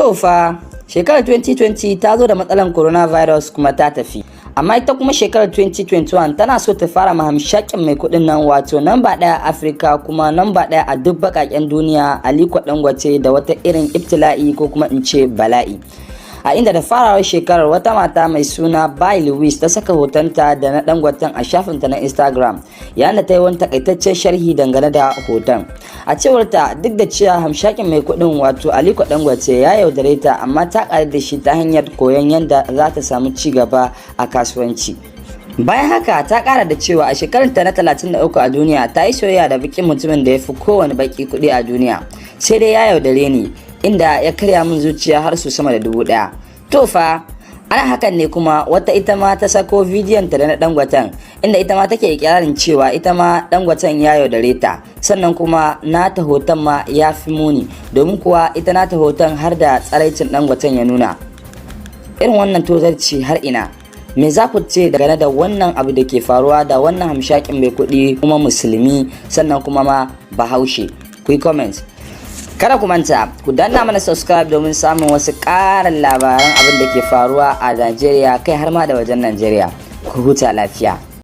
To fa, shekarar 2020 ta zo da matsalar coronavirus kuma ta tafi. Amma ita kuma shekarar 2021 tana so ta fara ma hamshakin mai kudin nan, wato namba 1 a Afirka kuma namba 1 a duk bakaken duniya, Aliko Dangote, da wata irin ibtila'i ko kuma in ce bala'i. A inda da farawar shekarar wata mata mai suna Bai Louis ta saka hotonta da na Dangoten a shafinta na Instagram, yayin da ta yi wani takaitaccen sharhi dangane da hoton. A cewar ta, duk da cewa hamshakin mai kudin, wato Aliko Dangote, ya yaudare ta, amma ta ƙaru da shi ta hanyar koyon yadda za ta samu ci gaba a kasuwanci. Bayan haka ta kara da cewa a shekarar ta na 33 a duniya ta yi soyayya da bakin mutumin da ya fi kowane baki kuɗi a duniya, sai dai ya yaudare ni, inda ya karya min zuciya har su sama da 1000. To fa, ana hakan ne kuma wata ita ma ta sako bidiyon ta da na Dangoten, inda ita ma take ikirarin cewa ita ma Dangoten ya yaudare ta, sannan kuma nata hoton ma ya fi muni, domin kuwa ita nata hoton har da tsaraicin Dangoten ya nuna. Irin wannan tozarci har ina? Me za ku ce dangane da wannan abu da ke faruwa da wannan hamshakin mai kuɗi, kuma Musulmi, sannan kuma ma Bahaushe? Ku yi comment. Kada ku manta ku danna mana subscribe domin samun wasu ƙarin labaran abin da ke faruwa a Najeriya, kai har ma da wajen Najeriya. Ku huta lafiya.